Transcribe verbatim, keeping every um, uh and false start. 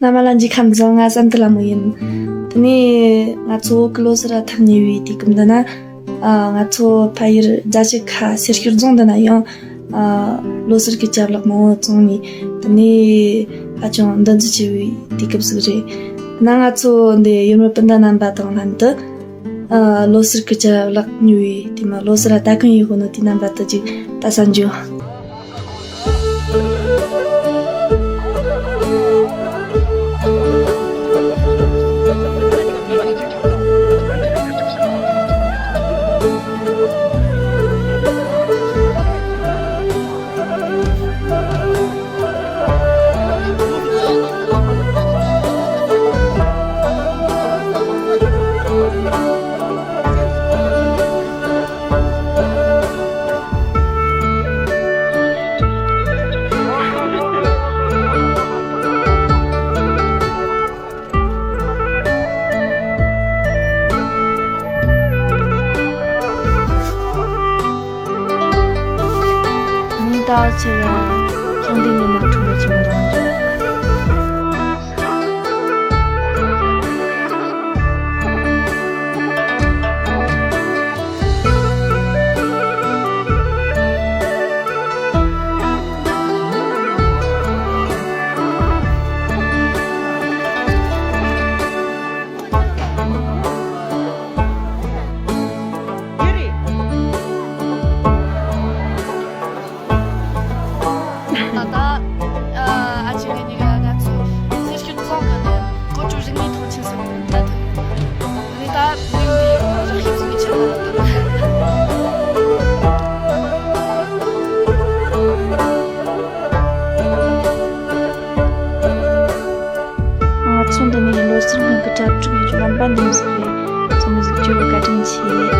རྣམ་པ་ལ་འཇིགས་ཁམས་བཟང་། ང་བསམ་དུ་ལ་མོ་ཡིན། དེ་ནས་ང་ཚོ་བོད་ཀྱི་ལོ་སར་ཐག་ཉེ་བའི་དུས་སྐབས་འདི་ན། ཨ། ང་ཚོ་ཕ་ཡུལ་རྫ་ཆུ་ཁ་སེར་ཤུལ་རྫོང་འདི་ན་ཡང་། ཨ། ལོ་སར་གྱི་ཅ་ལག་མང་བོ་བཙོང་ནས། དེ་ནས་ཧ་ཅང་འདུ་འཛི་ཆེ་བའི་དུས་སྐབས་ཟིག་རེད། ན་ང་ཚོ་འདི་ཡུལ་མི་སྤུན་ཟླ་རྣམ་པ་དང་ལྷན་དུ། ཨ། ལོ་སར་གྱི་ཅ་ལག་ཉོ་བའི་དེ་མ་ལོ་སར་ལ་ལྟ་གི་ཡོད་ནོ་དེ་རྣམ་པ་དུ་ཅིག་ལྟ་ས་འཇུ། ཉིན་ལྟར་ཆེ་ཡང་ཤིང་འདི་ཉི་མ་འཁྲུངས་པའི་ཆེན་མོ་རང་བྱུང་། ད་ལྟ་ཨ་ཅེ་ངེད་གཉིས་ཀ་ང་ཚོ་སེར་ཤུལ་རྫོང་གི་ནས་ཀོ་ཅོ་རིག་གནས་ཐང་ཆེན་ཟེར་བའི་ད་ཐུག་ཡོད། ད་ལྟ་གླིང་འདིའི་རགས་ཞིབ་ཟིན་གྱི་ཆེད་ལ། ང་ཚོ་འདི་ནས་ལོ་སར་སྔོན་གྱི་གྲ་སྒྲིག་ཡོད་རྒྱུ་རྣམ་པ་འདེམས་ཟིག་རེད། ཚང་མས་གཟིགས་རྒྱུ་བཀའ་དྲིན་ཆེ།